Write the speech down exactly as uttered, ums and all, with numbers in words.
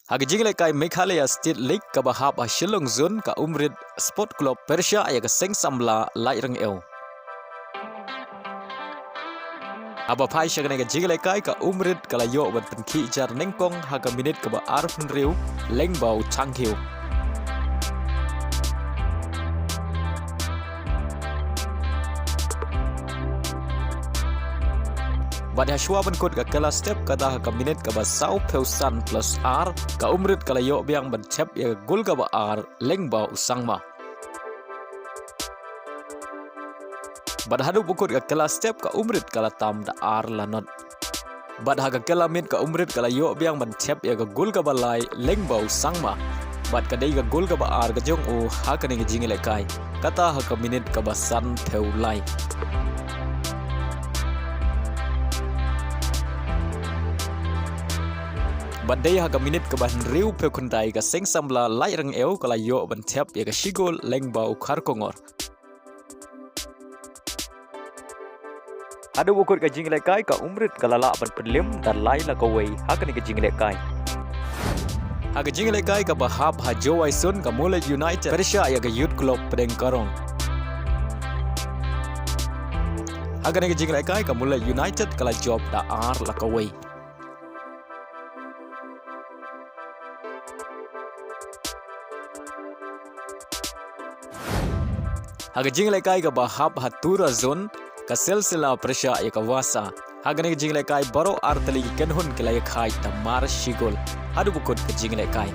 Ha ka jingïalehkai Meghalaya State League kaba hap ha Shillong Zone, ka Umrit Sport Club pyrshah ïa ka Seng Samla Laitryngeu. Haba phai sha kane ka jingïalehkai, ka Umrit ka la ïoh ban pynkhih jar nyngkong ha ka minit kaba arphew hynriew lyngba u Thangkhiew. Bad ha shuwa ban kut ka kylla step, kata ha ka minit kaba sawphew san plus ar, ka Umrit ka la ïoh biang ban thep ïa ka gol kaba ar lyngba u Sangma. Bad haduh ba kut ka kylla step, ka Umrit ka la tam da ar la not. Bad ha ka kylla miet, ka Umrit ka la ïoh biang ban thep ïa ka gol kaba lai lyngba u Sangma. Bad ka dei ka gol kaba ar ka jong u ha kane ka jingïalehkai, kata ha ka minit kaba sanphew lai. Bad dei ha ka minit kaba hynriewphew khyndai, ka Seng Samla Laitryngeu ka la ïoh ban thep ïa ka shi gol lyngba u Kharkongor. Haduh ba kut ka jingïalehkai, ka Umrit ka la lah ban pynlem da lai la kawei ha kane ka jingïalehkai. Ha ka jingïalehkai kaba hap ha Jowai Zone, ka Mulleit United pyrshah ïa ka Youth Club Pdeng Karong. Ha kane ka jingïalehkai, ka Mulleit United ka la jop da ar la kawei. Ha ka jingïalehkai kaba hap ha Tura Zone, ka Silsila pyrshah ïa ka Wasa. Ha kane ka jingïalehkai, baroh ar tylli ki kynhun ki la ïakhaid da mar shi gol haduh ba kut ka jingïalehkai.